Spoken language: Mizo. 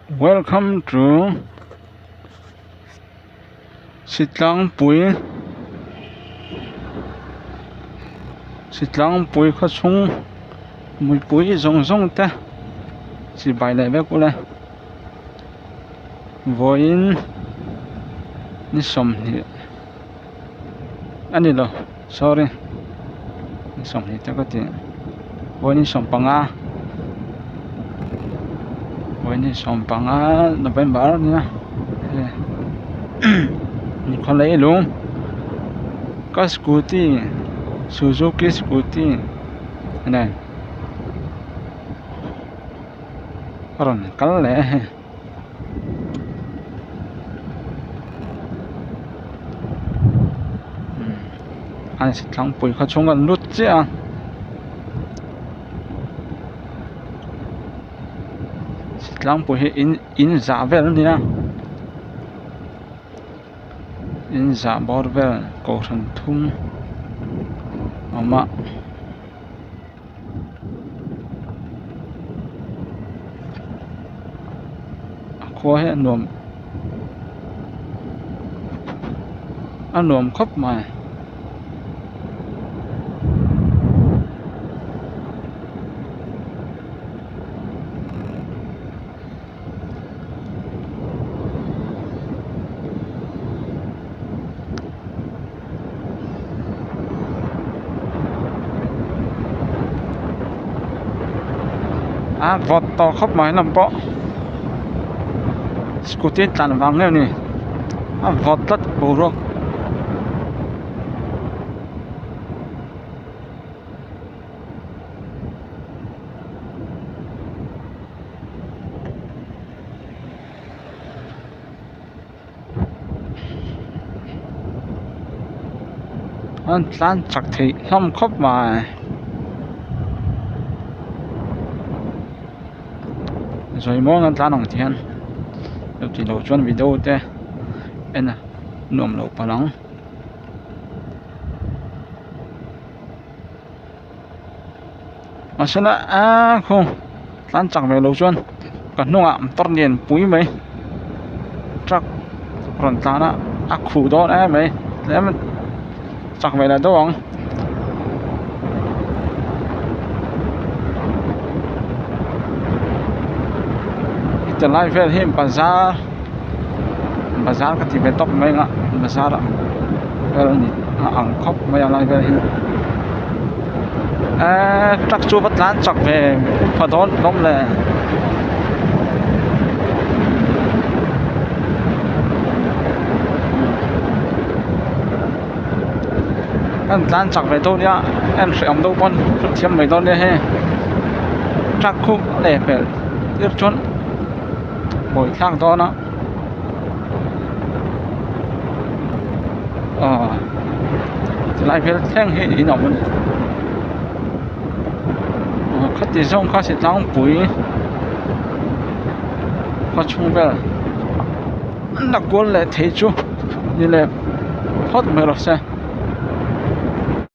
Welcome to Sitlangpui Sitlangpui khaw chhung mipui zawng zawng te chibai leh vek ula vawiin ni 20 a ni lo sorry ni 20 te ka ti vawiin ni 15 vawiin ni 15 November a nia hei nikhaw lei lung ka scooty Suzuki scooty a nen a rawn kal leh a hei. An thlangpui khaw chhung an lut chiah a tlangpui hi in in zah vel a nia in zah bawr vel kohhran thum a awm a. A khua hi a nuam a nuam khawp mai. A vawt tawh khawp mai lam pawh scooty tlan vang nge ni a vawt tlat boruak. An tlan chak theih hlawm khawp mai zawi muang an tlan ang ti hian lo tih loh chuan video te en a nuam loh palh ang. Mahsela aaa khu tlan chak ve lo chuan ka hnungah motor lian pui mai truck rawn tlan a a khuh dawn em mai tlem chak ve leh deuh ang. Heti lai vel hi bazar bazar ka ti ve tawp mai ang a bazar ah vel a ni a ang khawp mai a lai vel hi eee truck chu va tlan chak ve pha dawn hlawm le. An tlan chak ve dawn nia en hrehawm deuh pawn hrethiam mai dawn nia hei truck khu a leh hmel tir chuan buai thlak dawn a aw tilai vel thleng hi in awm a ni aw khati zawng kha si tlangpui khaw chhung vel an la kual leh thei chu ni leh phawt mai rawh se.